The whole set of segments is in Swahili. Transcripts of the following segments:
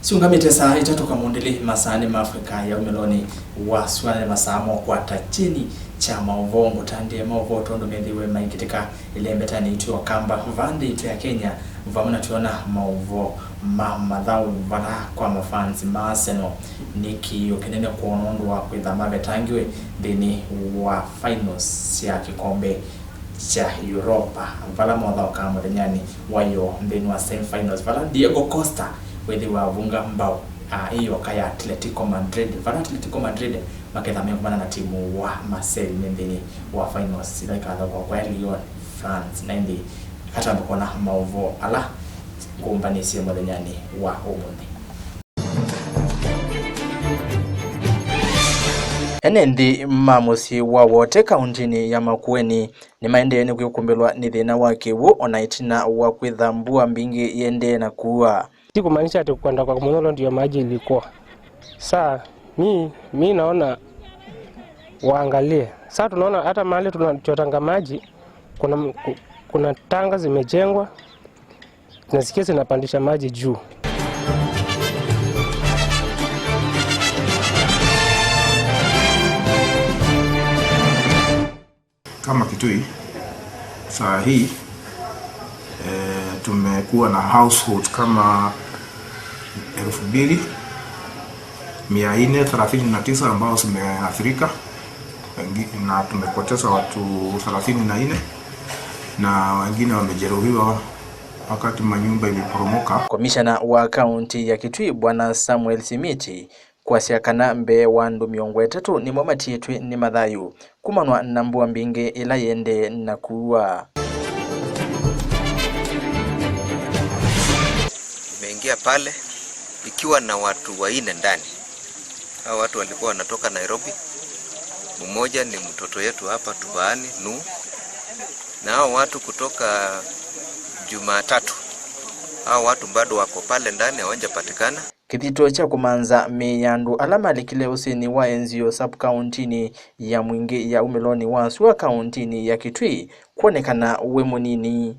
Siungamite saa itatu kamundili masaani ma Afrika ya umeloni wa suana masaa kwata chini cha mauvongo tandie mauvo tondo methiwe maikitika ilembetani itu kamba vandi itu ya Kenya vamuna tuona mauvo ma mathau vala kwa mafansi ma Arsenal niki ukinene kuonondwa wa kwitha mavetangiwe thini wa finals ya kikombe cha Europa vala mothau ka muthenyani wayo thini wa semi finals vala Diego Costa wethi wavunga mbao iyo kaya Atletico Madrid vala Atletico Madrid maketha mekumana na timu wa Marseille nthini wa finals ila ikathokwa kwa Lyon France na indi katamba kona mauvo ala kumbanĩcie muthenyani wa umuthi. Ene nthi ma musyĩ wa Wote kauntini ya Makueni nimaendee ni kwikumbĩlwa ni thĩna wa kĩw'ũ ona ĩtina wa kwitha mbua mbingi yendee na kuua. Si kumaanisha ati kwenda kwa Munyoro ndio maji ilikuwa. Saa mi naona waangalie. Saa tunaona hata mahali tunachotanga maji kuna tanga zimejengwa nasikia zinapandisha maji juu. Kama Kitui saa hii tumekuwa na household kama 2439 ambao zimeathirika na tumepoteza watu 34 na wengine wamejeruhiwa wakati manyumba iliporomoka. Komishana wa kaunti ya Kitui Bwana Samuel Simiti kwasiakana mbe wandu miongo etatu ni mwamatietwe ni mathayu kumanwa na mbua mbingi ila yende na kuua. Imeingia pale ikiwa na watu 4 ndani. Hao watu walikuwa wanatoka Nairobi. Mmoja ni mtoto yetu hapa Tubaani Nu. Na hao watu kutoka Jumatatu. Hao watu bado wako pale ndani hawajapatikana. Kithito cha kumanza miyandu alama likile usini wa enzio sub countini ya Mwingi ya umeloni wa Sua countini ya Kitui kuonekana we munini.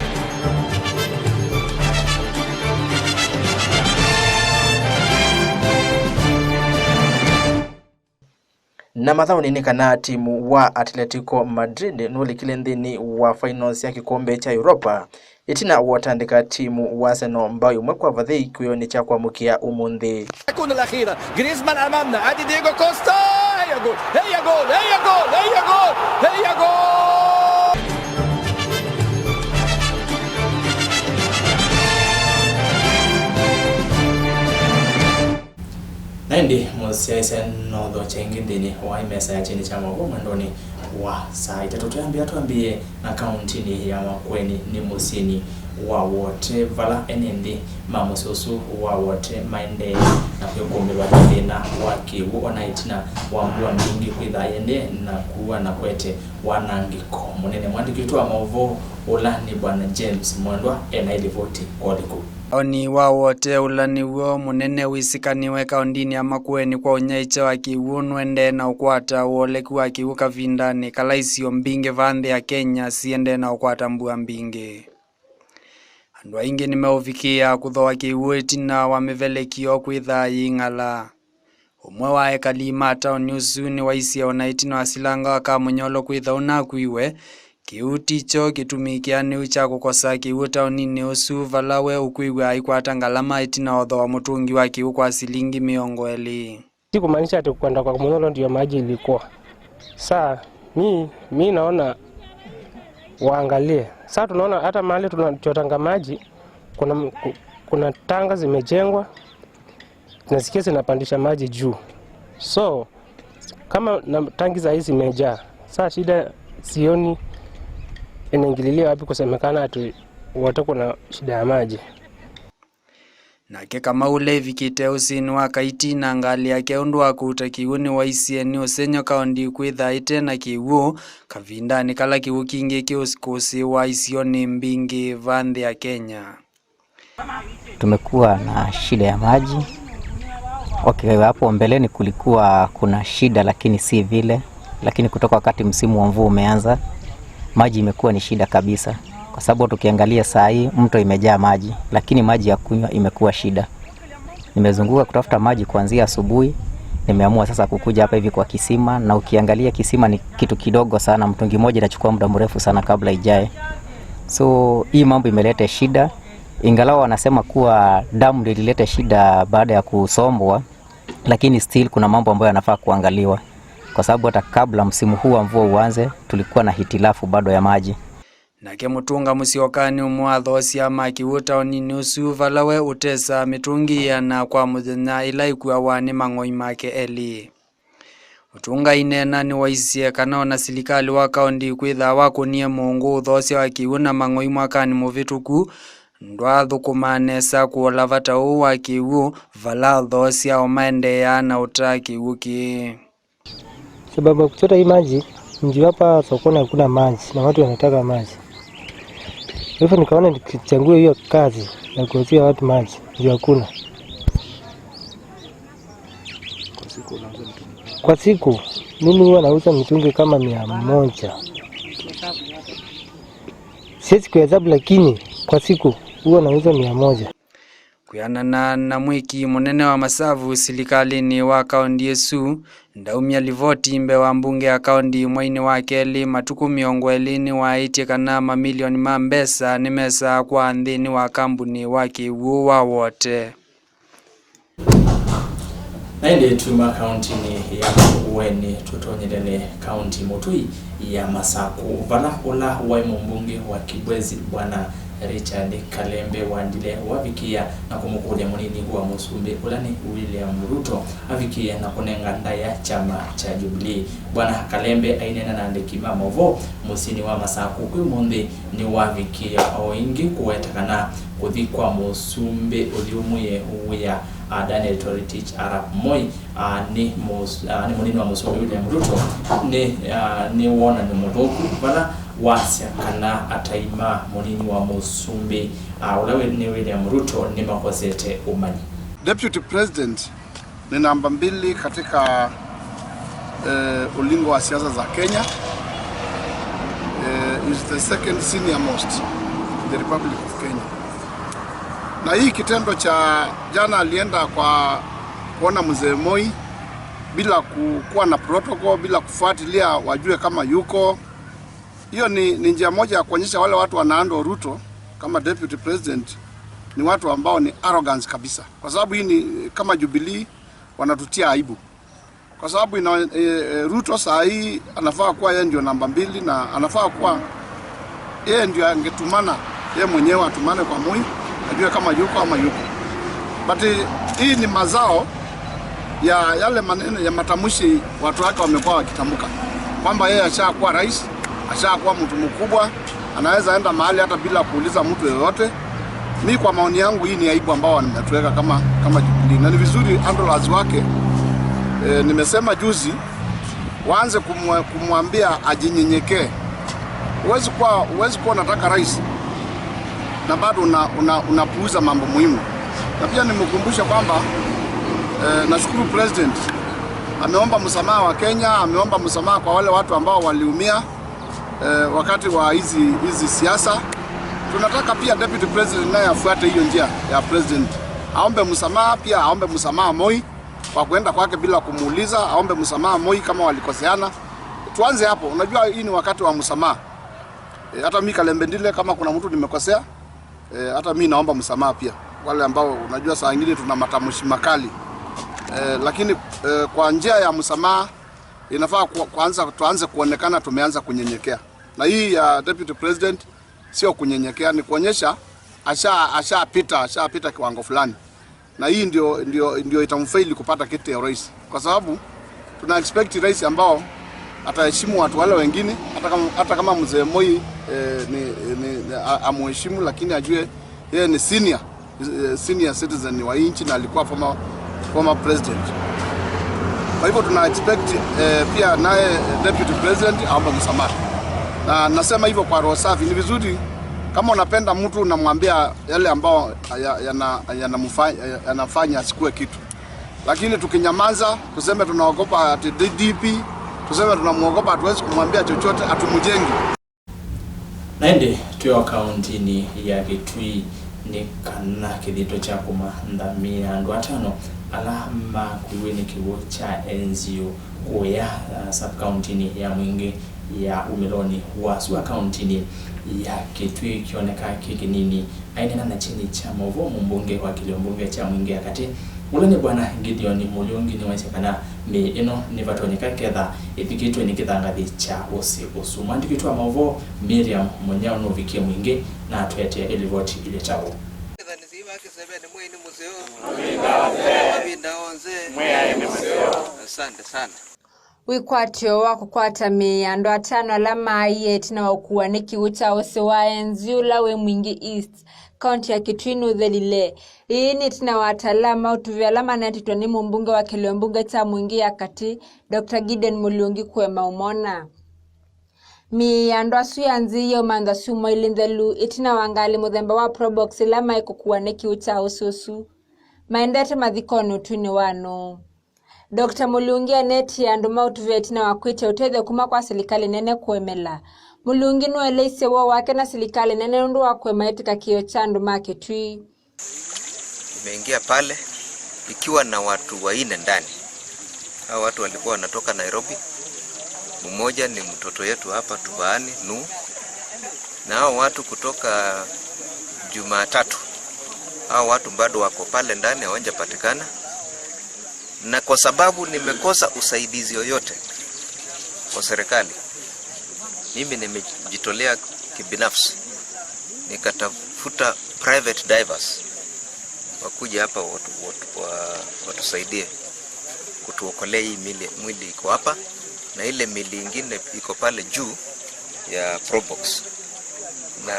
Na mathauni ni kana timu wa Atletico Madrid nulikile nthini wa finals ya kikombe cha Europa itina watandika timu wa Arsenal mbayo mwekwa vathei kwioni cha kuamukia umunthi. تكون الأخيرة غريزمان أمامنا أدي دييغو كوستا هي جول هي جول هي جول هي جول هي جول. Naindi musiaise notho chengi nthini wa imesa ya chini cha mavu mwendoni wa saa itatu tuambie na kauntini ya Makueni ni musini wa Wote vala enendi mamususu wa Wote maende na kwikumbirwa thina wa kiwu ona itina wa mbua mbingi kwitha yende na kuwa na kwete wanangiko munene mwandiki wa mauvo ula ni Bwana James Mwendwa ena ilivoti koliku. Oni wa Wote ula niwo munene wisikaniwe kauntini ya Makueni kwa unyaicha wa kiwu nwende na ukwata uoleku wa kiwu kavindani kala isio mbingi vanthi ya Kenya siende na ukwata mbua mbingi. Andu aingi nimeufikia kuthoa kiwu itina wa mivelekio kwitha ying'ala. Umwe wa ekali ma taoni usu ni waisia ona itina wa silanga wa Kamunyolo kwitha unakwiwe kiu ticho gĩtũmi nĩu cha gũkosa kĩw'ũ taũni-inĩ ũsu vala we ũkwĩw'a aikwata ngalama ĩtina wa thooa mũtũngi wa kĩw'ũ kwa silingi 20. Si kumaanisha ati kwenda kwa Munyoro ndio maji ilikuwa. Saa mi naona waangalie. Saa tunaona hata mahali tunachotanga maji kuna tanga zimejengwa nasikia zinapandisha maji juu. So kama na tangi za hizi zimejaa, saa shida sioni inaingililia wapi kusemekana ati wote kuna shida ya maji. Nake kama ule vikite usini wa Kaiti na ngali yake undu wa kuuta kiwu ni waisie ni usenyo kaundi kwitha ite na kiwu kavindani kala kiwu kingi kiusikusi wa isioni mbingi vanthi ya Kenya. Tumekuwa na shida ya maji. Okay, hapo mbeleni kulikuwa kuna shida lakini si vile, lakini kutoka wakati msimu wa mvua umeanza maji imekuwa ni shida kabisa, kwa sababu tukiangalia saa hii mto imejaa maji, lakini maji ya kunywa imekuwa shida. Nimezunguka kutafuta maji kuanzia asubuhi, nimeamua sasa kukuja hapa hivi kwa kisima, na ukiangalia kisima ni kitu kidogo sana, mtungi moja inachukua muda mrefu sana kabla ijae. So hii mambo imeleta shida, ingalau wanasema kuwa damu ndio ilileta shida baada ya kusombwa, lakini still kuna mambo ambayo yanafaa kuangaliwa, kwa sababu hata kabla msimu huu wa mvua uanze tulikuwa na hitilafu bado ya maji. Nake Mutunga Musiokani umwe ma kiwu taonini usu valawe utesa mitungi yana kwa muthenya ila ikuawa ni mang'oi make eli. Mutunga inena ni waisye kana ona silikali wa kaunti kwitha wakunie mungu uthoosya wa kiwu na mang'oi mwakani muvituku ndwathukuma nesa kuola vata uu wa kiwu vala thoosya omaendeea na utaa kiwu kii. Sababu ya kuchota hii maji ndio hapa sokoni hakuna maji na watu wanataka maji. Hivyo nikaona nikichangua hiyo kazi na kuuzia watu maji ndio hakuna. Kwa siku mimi huwa nauza mitungi kama 100. Siwezi kuhesabu, lakini kwa siku huwa nauza 100. Kwianana na mwiki munene wa masavu silikalini wa kaunti isu ndaumya livoti mbe wa mbunge ya kaunti mwaini wa keli matuku 20 niwaitie kana mamilioni ma mbesa ni mesa kwa nthini wa kambuni wa kiwu wa wote. Naindi tuma kaunti-ini ya Makueni tutonyelele kaunti mutui ya Masaku vala ula wa mumbunge wa Kibwezi bwana Richard Kalembe wandile wavikia na kumukulia munini wa musumbi ulani William Ruto avikia na kunenga ndaya chama cha Jubilee. Bwana Kalembe ainena na ndikima movo musini wa Masaku kwimundi ni wavikia oingi kuwetakana kuthikwa musumbi uthiumuye uya Daniel Toroitich arap Moi ni munini wa musumbi William Ruto ni wona ni muthuku vala wasya kana ataima munini wa musumbi ula ni William Ruto ni makosete umanyi. Deputy President ni namba 2 katika ulingo wa siasa za Kenya. Is the second senior most in the Republic of Kenya. Na hii kitendo cha jana alienda kwa kuona mzee Moi bila kuwa na protocol, bila kufuatilia wajue kama yuko. Hiyo ni njia moja ya kuonyesha wale watu wanaando Ruto kama deputy president ni watu ambao ni arrogance kabisa. Kwa sababu hii ni kama Jubilee wanatutia aibu. Kwa sababu Ruto saa hii anafaa kuwa yeye ndio namba 2 na anafaa kuwa yeye ndio angetumana, yeye mwenyewe atumane kwa Moi ajue kama yuko ama yuko. But hii ni mazao ya yale maneno ya matamshi watu wake wamekuwa wakitamka kwamba yeye ashakuwa rais, ashakuwa mtu mkubwa, anaweza enda mahali hata bila kuuliza mtu yeyote. Mimi kwa maoni yangu hii ni aibu ambao wametuweka kama Jubilee. Na ni vizuri handlers wake nimesema juzi waanze kumwambia ajinyenyekee. Huwezi kuwa unataka rais na bado unapuuza mambo muhimu. Na pia nimekumbusha kwamba nashukuru president ameomba msamaha wa Kenya, ameomba msamaha kwa wale watu ambao waliumia wakati wa hizi siasa. Tunataka pia deputy president naye afuate hiyo njia ya president. Aombe msamaha pia, aombe msamaha Moi kwa kuenda kwake bila kumuuliza, aombe msamaha Moi kama walikoseana. Tuanze hapo. Unajua hii ni wakati wa msamaha. Hata mimi Kalembe Ndile kama kuna mtu nimekosea, hata mimi naomba msamaha pia. Wale ambao unajua saa nyingine tuna matamshi makali. Lakini kwa njia ya msamaha inafaa kuanza, tuanze kuonekana tumeanza kunyenyekea. Na hii ya deputy president sio kunyenyekea, ni kuonyesha ashapita kiwango fulani. Na hii ndio itamfaili kupata kiti ya rais. Kwa sababu tuna expect rais ambao ataheshimu watu wale wengine, hata kama mzee Moi amuheshimu, lakini ajue yeye ni senior citizen wa nchi na alikuwa former president. Kwa hivyo tuna expect pia naye deputy president aombe msamaha. Na nasema hivyo kwa roho safi. Ni vizuri kama unapenda mtu unamwambia yale ambao yanafanya asikue kitu. Lakini tukinyamaza tuseme tunaogopa ati DP, tuseme tunamuogopa, hatuwezi kumwambia chochote, atumjengi. Naende tuyo kaunti ni ya Kitui Ni kana kithito cha kumanthamia andu atano ala makuiwe ni kiw'u cha Enziu kuya sub county ya Mwingi ya umiloni wa sua county ya Kitui kioneka kikinini. Ainena na chini cha movo mbunge wa kilio mbunge cha Mwingi akati ula ni bwana Gideon Mulyungi ni wasekana mi ino ni vatonyeka ketha ithikitwe ni kithangathi cha usi usu. Mwandiki wa movo Miriam Munyao nuvikie Mwingi na atwete elivoti ile chao. Asante sana. Wikwatio wa kukwata miyando atano alama aiye tina wakuwa ni kiw'u cha usi wa Enziu lawe Mwingi East kaunti ya Kitui nuthelile. Ii ni tina wataalamu utuvi alama netitwa ni mumbunge wa kilio mbunge cha Mwingi ya Kati Dr. Gideon Mulyungi kwema umona. Miyando asu ya nziyo manda sumo ilinthelu itina wangali muthemba wa Probox lama ikukuwa ni kiw'u cha ususu. Maendete mathikoni utuni wano. Dr. Mulyungi aneti andu mautuvi tina wakwite utethe kuma kwa serikali nene kuemela. Mulyungi nueleise wo wake na serikali nene undu wa kuema etika kio cha andu ma Kitui. Nimeingia pale ikiwa na watu waine ndani. Hao watu walikuwa wanatoka Nairobi. Mmoja ni mtoto yetu hapa Tubaani Nu. Na hao watu kutoka Jumatatu. Hao watu bado wako pale ndani hawajapatikana. Na kwa sababu nimekosa usaidizi yoyote kwa serikali, mimi nimejitolea kibinafsi nikatafuta private divers wakuja hapa watusaidie kutuokolea hii mwili iko hapa na ile mili ingine iko pale juu ya Probox. Na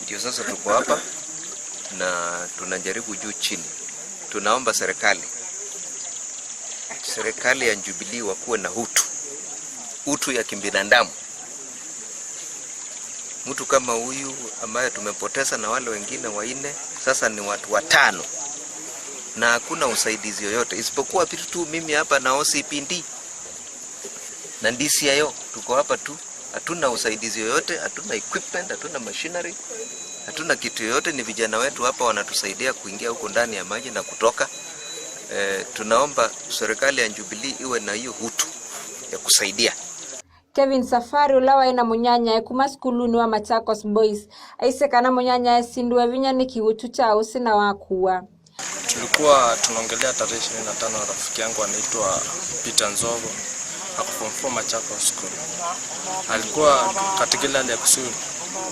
ndio sasa tuko hapa na tunajaribu juu chini. Tunaomba serikali ya Jubilee wakuwe na utu ya kibinadamu. Mtu kama huyu ambaye tumepoteza na wale wengine waine, sasa ni watu watano. Na hakuna usaidizi yoyote isipokuwa tu mimi hapa na OCPD na DCIO tuko hapa tu. Hatuna usaidizi yoyote, hatuna equipment, hatuna machinery, hatuna kitu yoyote. Ni vijana wetu hapa wanatusaidia kuingia huko ndani ya maji na kutoka. Tunaomba serikali ya Jubilee iwe na hiyo utu ya kusaidia. Kevin Safari ulawa ina munyanya kuma skuluni wa Machakos Boys aisekana munyanya esindwe vinya ni kiw'u cha usi na wakuwa. Tulikuwa tunaongelea tarehe 25 na rafiki yangu anaitwa Peter Nzogo, ako form 4 Machakos School. Alikuwa katika ile hali ya kuswim,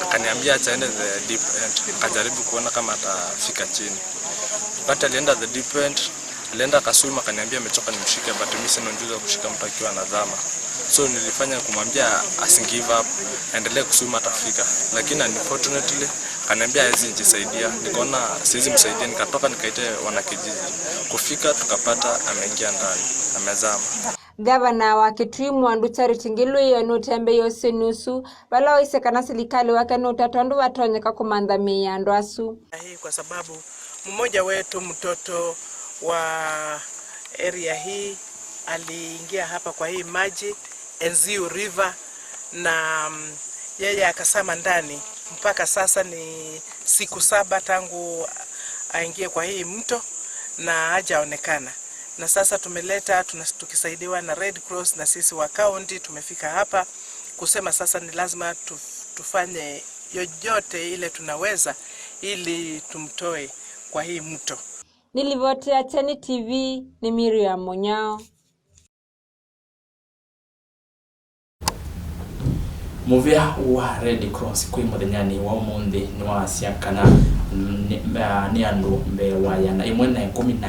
akaniambia acha aende the deep end, akajaribu kuona kama atafika chini. Wakati alienda the deep end, alienda akaswim, akaniambia amechoka nimshike, but mimi sina ujuzi wa kushika mtu akiwa anazama. So nilifanya kumwambia asi give up, aendelee kuswim atafika. Lakini unfortunately akaniambia hawezi jisaidia. Nikaona siwezi msaidia, nikatoka nikaite wanakijiji. Kufika tukapata ameingia ndani, amezama. Gavana wa Kitui Mwandu Charity Ngilu iyo nutembe yose nusu wala oisekana serikali wake nutatondu watonyeka kumantha miyando asu. Hii kwa sababu mmoja wetu mtoto wa area hii aliingia hapa kwa hii maji Enziu River na yeye akasama ndani. Mpaka sasa ni siku 7 tangu aingie kwa hii mto na hajaonekana. Na sasa tumeleta tukisaidiwa na Red Cross na sisi wa county tumefika hapa kusema sasa ni lazima tufanye yoyote ile tunaweza ili tumtoe kwa hii mto. Nilivotea Cheni TV ni Miriam Munyao. Muvya wa Red Cross kwi muthenyani wa umuthi ni wasiakana ni andu mbe wa yana imwe na 12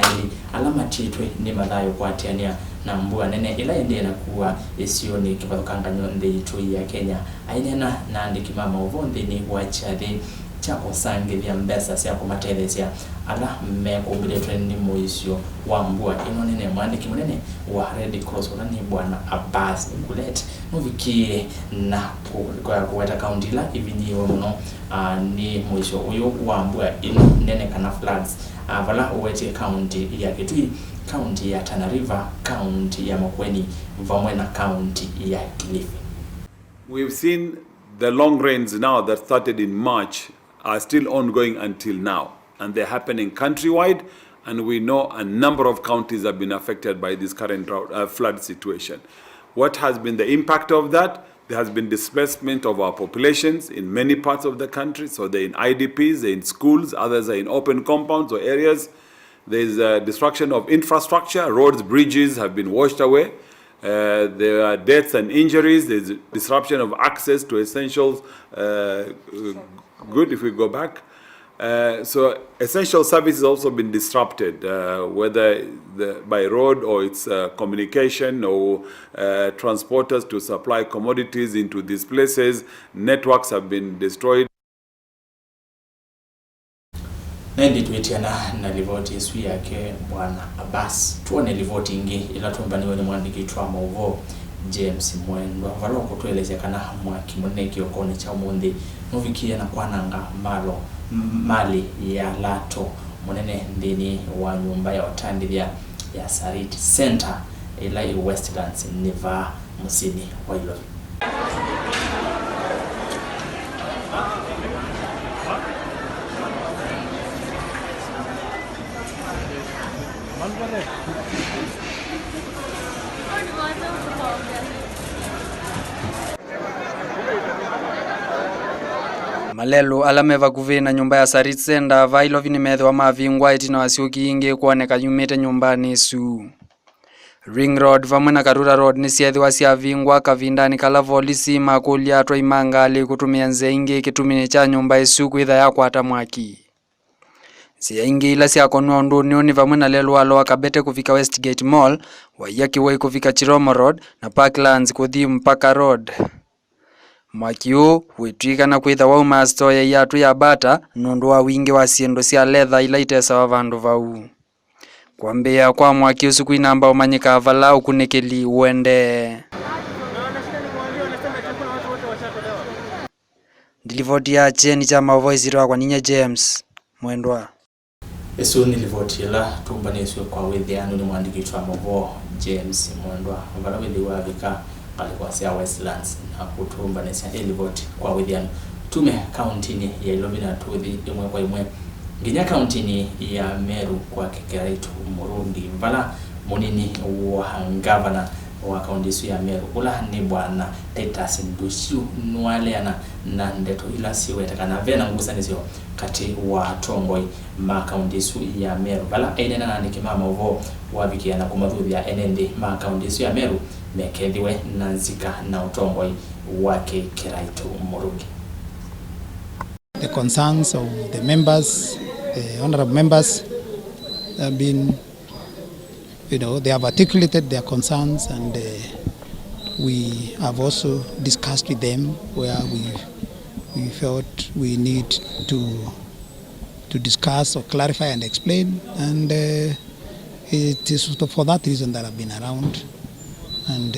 alama titwe ni mathayo kwatiania na mbua nene ila endie na kuwa isio ni kivathukanganyo nthi itu ya Kenya. Ainena na andiki ma maũvoo nthini wa chathi cha kusangithia mbesa cia kumatethesya ala mekumbiritwe ni muisyo wa mbua ino nene. Mwandiki munene wa Red Cross ula ni bwana Abbas Gulet nuvikie na kuweta kaunti ila ivinyiwe muno ni muisyo uyu wa mbua ino nene kana floods vala uwetie kaunti ya Kitui, kaunti ya Tana River, kaunti ya Makueni vamwe na kaunti ya Kilifi. We've seen the long rains now that started in March are still ongoing until now. And they're happening countrywide, and we know a number of counties have been affected by this current drought, flood situation. What has been the impact of that? There has been displacement of our populations in many parts of the country. So they're in IDPs, they're in schools, others are in open compounds or areas. There's a destruction of infrastructure, roads, bridges have been washed away. There are deaths and injuries. There's disruption of access to essentials. Good if we go back. So essential services also been disrupted, whether by road or it's communication or transporters to supply commodities into these places. Networks have been destroyed. Nendi twitiana na livoti isu yake Bwana Abbas tuone livoti ingi ila tumbaniwe ni mwandiki twa mauvo James Mwendwa valoko tuelezea kana mwaki munene kiokoni cha umundi nuvikie na kwananga malo mali ya lato munene ndini wa nyumba ya otandithia ya Sarit Center ila i Westlands niva musini wa Ilovi. Malelu ala vakuvi na nyumba ya Sarit Center va Ilovi nimethiwa mavingwa itina wa syuki ingi kuoneka yumite nyumbani isu. Ring Road vamwe na Karura Road ni syethiwa syavingwa kavindani kala volisi makulia atwai ma ngali kutumia nzia ingi kitumini cha nyumba isu kwitha yakwata mwaki. Nzia ingi ila syakonwa unduni ni vamwe na lelu wa Lower Kabete kufika Westgate Mall, Waiyaki Way kufika Chiromo Road na Parklands kuthi Mpaka Road. Mwaki uu witwikana kwitha wauma store ya iatu ya Bata nundu wa wingi wa syindu sya letha ila itesawa vandu vau. Kwambia kwa mwaki usu kwinamba umanyika vala ukunikili uende. Ndilivoti ya cheni cha mavoice kwa ninye James Mwendwa. Esu nilivotila tumbaniswe kwa withianu ni mwandiki wa mavo James Mwendwa vala withi wavika alikuwa sia Westlands na kutumbanisya elivoti kwa withianu tume kauntini ya Ilovi na tuthi imwe kwa imwe nginya kauntini ya Meru kwa Kikiraitu Murungi vala munini wa gavana wa kaunti ya Meru ula ni bwana Titus Ndushu nwaleana na ndeto ila siwetekana vena ngusanisyo kati wa tongoi ma kaunti ya Meru vala enena na nikimama uvo wavikiana kumathuthia enendi ma kaunti ya Meru mekethiwe na nzika na utongoi wake Kiraitu Murungi. The concerns of the members, the honorable members, have been, they have articulated their concerns, and we have also discussed with them where we felt we need to discuss or clarify and explain, and it is for that reason that I've been around, and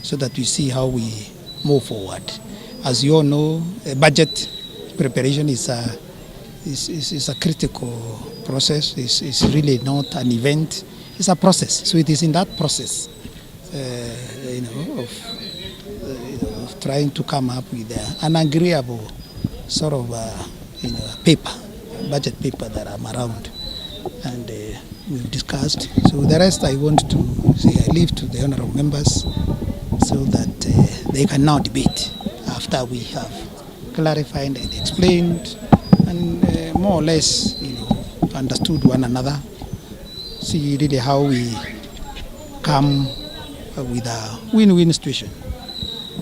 so that we see how we move forward. As you all know, a budget preparation is a critical process. It's really not an event. It's a process. So it is in that process, of trying to come up with an agreeable sort of paper, budget paper that I'm around, and we've discussed. So the rest I want to say I leave to the honorable members so that they can now debate after we have clarified and explained and more or less, understood one another. See really how we come with a win-win situation.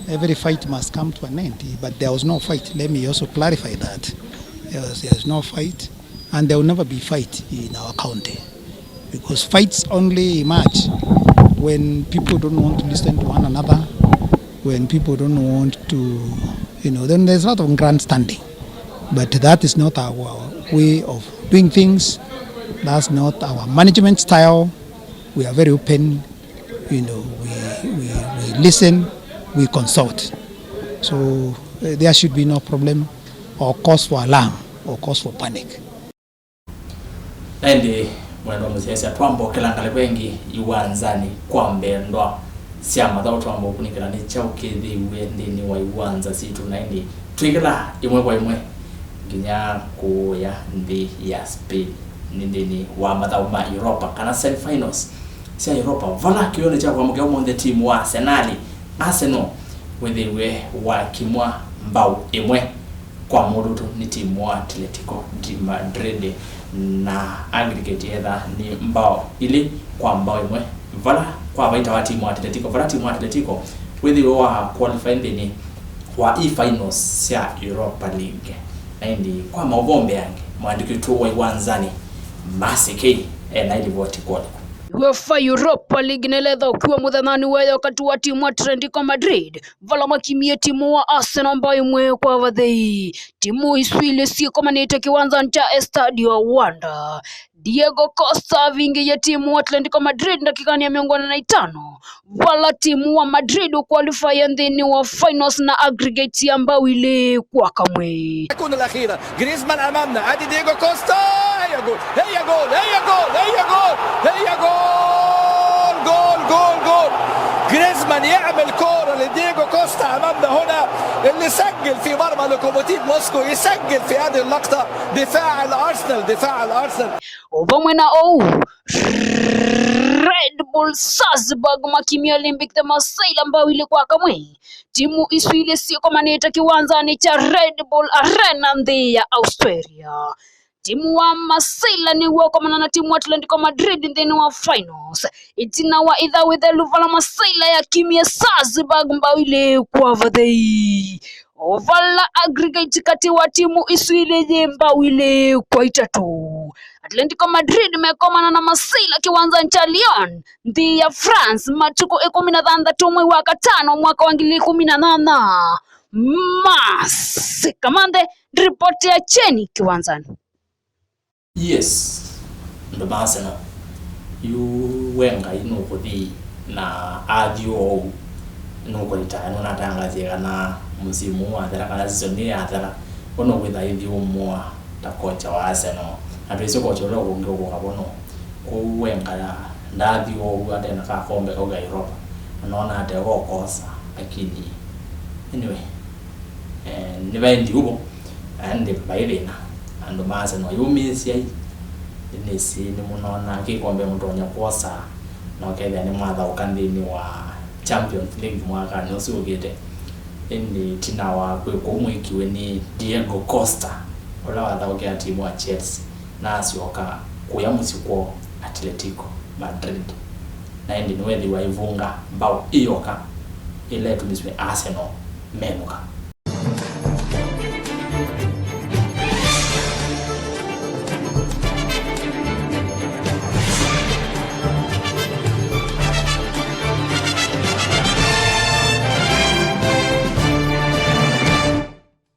Every fight must come to an end, but there was no fight. Let me also clarify that. There was no fight, and there will never be fight in our county, because fights only emerge when people don't want to listen to one another, when people don't want to, then there's a lot of grandstanding. But that is not our way of doing things. That's not our management style. We are very open, we listen, we consult. So there should be no problem or cause for alarm or cause for panic. Ndi mwendo mziesa twambo kelangale wengi iwanzani kwa mbendwa syama thao twambo kunikira ni chauke thiwe ndini wa iwanza situ na ndi twikila imwe kwa imwe nginya kuya nthi ya Spain ni nthini wa mathau ma Europa kana semi-finals cia Europa vala kione cha kwamukia umunthe timu wa Arsenal withiwe wa kimwa mbau imwe kwa murutu ni timu wa Atletico de Madrid na aggregate yetha ni mbao ili kwa mbao imwe vala kwa baita wa timu wa Atletico vala timu wa Atletico withiwe wa qualify nthini wa e-finals cia Europa League na indi kwa maubombe yange mwandiki tu wa iwanzani Masike na ilivoti kwa UEFA Europa League neletha ukiwa muthanani weyo wakati wa timu wa Atletico Madrid vala makimie timu wa Arsenal ambayo imwe kwa vathei timu iswile sikomanite kiwanza cha Estadio Wanda Diego Costa vingi ya timu wa Atletico Madrid dakika ya 45 vala timu wa Madrid qualify nthini wa finals na aggregate ambayo ile kwa kamwe الكون الأخيرة جريزمان أمامنا أدي دييغو كوستا هي جول هي جول هي جول هي جول هي جول جول جول جول جريزمان يعمل كورة لدييغو كوستا أمامنا هنا اللي سجل في مرمى لوكوموتيف موسكو يسجل في هذه اللقطة دفاع الأرسنال دفاع الأرسنال Obamwe ou Red Bull Salzburg makimia Olympic de Marseille ambayo ilikuwa kamwe timu iswile sikomanite kiwanzani cha Red Bull Arena nthi ya Australia timu wa Marseille ni wokomana na timu wa Atletico Madrid nthini wa finals itina wa itha withe luvala Marseille ya kimia Salzburg ambayo ilikuwa vathei ovala aggregate kati wa timu iswile yembawile kwa itatu Atletico Madrid mekomana na Marseille kiwanza cha Lyon nthi ya France matuko 16 mwei wa katano mwaka wa 2018 Mas Kamande ripoti ya cheni kiwanzani. Yes ndo Arsenal yu Wenger inukuthi na athio nukuritaya nunatangathie kana musimu wathera kana season yathera ono gwitha ithiumwa ta kocha wa Arsenal na twisi kocha uria ungi uguka bono kuu Wenger ndathio uguo atena gakombe kau ga Europa nona ate gokosa lakini anyway ni bendi ubo andi baithina andu ma Arsenal yumisia nisi ni munona kikombe mutonya kuosa na ukethia ni mwathauka nthini wa Champions League mwaka ni ucio ugite indi tina wa kwiku mwikiwe ni Diego Costa uria wathaukia timu wa Chelsea na acioka kuya mucii kwao Atletico Madrid na indi niwethi wa ivunga mbao iyoka ile tumiswe Arsenal menuka.